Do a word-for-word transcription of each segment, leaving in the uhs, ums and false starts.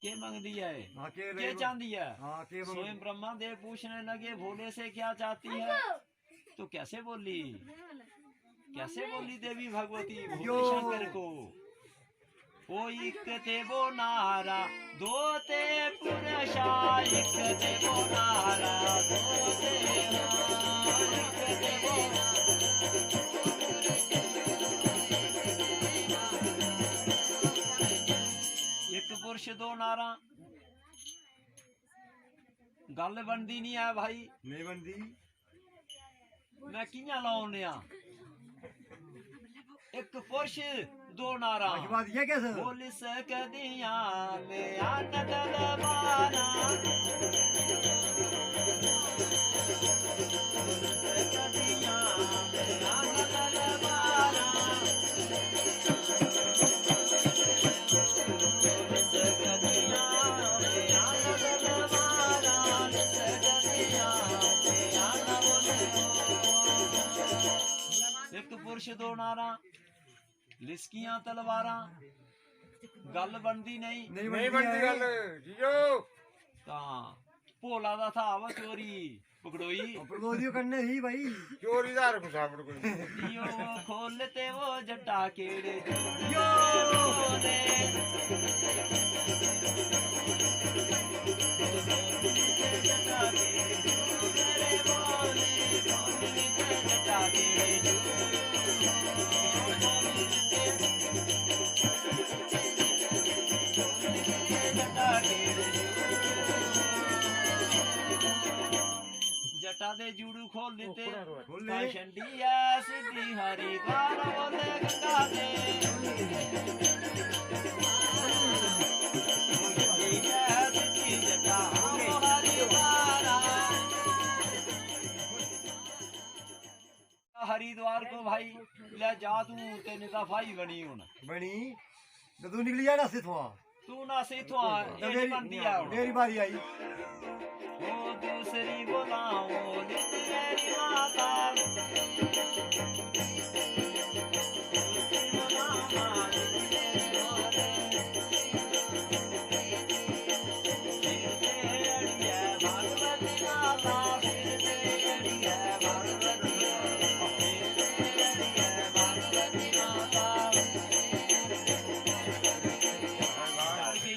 के मंगदी है? हाँ, के के लगी? चाहती है? हाँ, के मंगदी? स्वयं ब्रह्मा देव पूछने लगे, भोले से क्या चाहती है? तो कैसे बोली, कैसे बोली देवी भगवती भोले यो। शंकर को? ओ इक ते वो नारा, दो ते पुरशा, इक ते वो नारा, दो ते वो, इक ते वो। एक पुरुष दो नारा, गल बनदी नहीं है भाई। नहीं बनदी। मैं कियां लाऊं नेहा? एक पुरुष दो नारा। आशीर्वाद ये कैसे? बोल सकदियां में आनंद लबाना। बोल सकदियां में आनंद लबाना। एक पुरुष दो नारा, लिसकियां तलवारां, गल बनदी नहीं। नहीं नहीं बनदी बनदी है। गल, जियो। तां भोला दा था वा चोरी पकड़ोई। पकड़ोई कन्ने ही भाई। चोरी दा हर कुसा पकड़ोई। यो खोल ते वो जट्टा केड़े यो। जटा दे जूड़ू खोल दिते। खोल ले। छंडी ऐ सिद्धि हरिद्वार बोले गंगा दे। छंडी ऐ सिद्धि जटा हरिद्वार। हरिद्वार को भाई ले जा तू, तेने दा भाई बनी हुन। बनी। जदों निकली जाना सी थुआं। तू ना सी थुआं, तो एह् मेरी, बनदी ऐ हुन। मेरी बारी आई। ओ दूसरी बोलाओ, नित मेरी माता।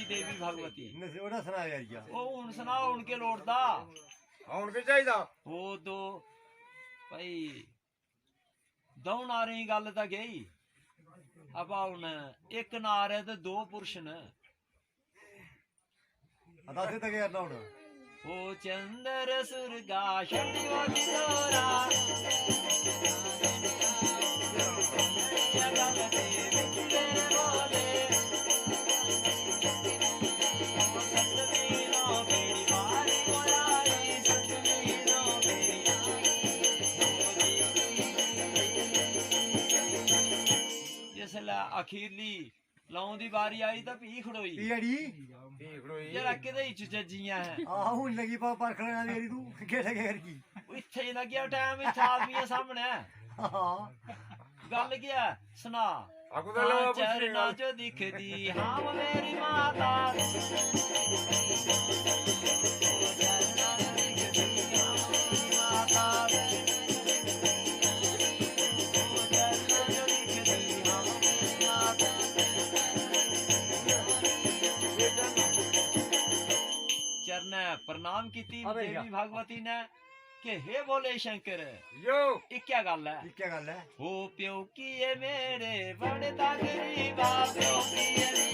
देवी भगवती। नस-, ओह्दा सना यार क्या? ओ हुन सना, हुन के लोड़दा? हुन के चाहिदा? ओ दो भाई, द'ऊं नारें दी गल्ल तां गेई, अबा हुन इक नार ऐ ते दो पुरुष न। अदासे तक यार ना हुन। ओ चंद्र सुरगा छंडी वो निदोरा। जिसलै अखीरली लौं दी बारी आई तां फ्ही खड़ोई। फ्ही अड़ी? फ्ही खड़ोई। जरा किदे च चज्जियां ऐ? आहो, हुन लगी पा परखना मेरी तू, केह्ड़ा केह् करगी? इत्थै ही लग्गेआ टैम, इत्थै आदमियें सामनै। हां। गल्ल केह् ऐ? सना। आखो तां लो, पुच्छी चरना गल्ल। च दिखदी हां मेरी माता। चरणै प्रणाम कीती अबे देवी भगवती ने कि हे भोले शंकर, यो। इक्कै गल्ल ऐ। इक्कै गल्ल ऐ। ओ प्योकिये मेरे बड़े दा गरीबा, प्योकिये मेरे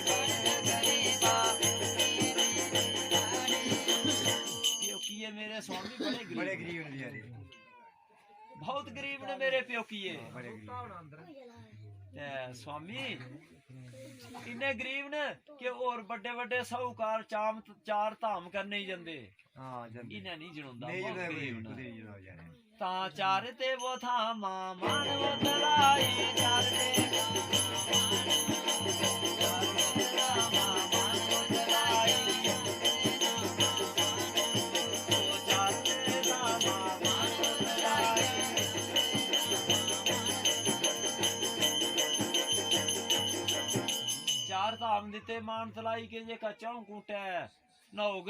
बड़े दा गरीबा। प्योकिये मेरे स्वामी बड़े गरीब। बड़े गरीब न बेचारे। बहुत गरीब ने मेरे प्योकिये। बड़े गरीब। ते स्वामी इन्ने गरीब न कि होर बड्डे बड्डे साहूकार चाम, चार धाम करने ही जंदे। हां, जंदे। इन्हें नहीं जनोंदा, नेईं बहुत जनोंदा, गरीब न। कुतै नहीं जनोंदा यार। तां चार ते वो था मां मान वो तलाई, चार ते चार धाम दित्ते मानतलाई के जेह्का चौं कूटै न्हौग,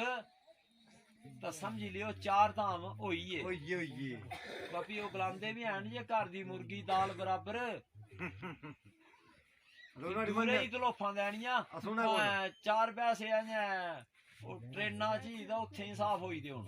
तां समझी लैओ चार धाम होई गे। होई गे, होई गे। बाकी ओह् गलांदे बी हैन जे घर दी मुर्गी दाल बराबर। नुहाड़ी दूरै ही दलोफां देनियां। भाएं चार पैसे अजें ओह् ट्रेना च ही तां उत्थें ही साफ होई दे हून।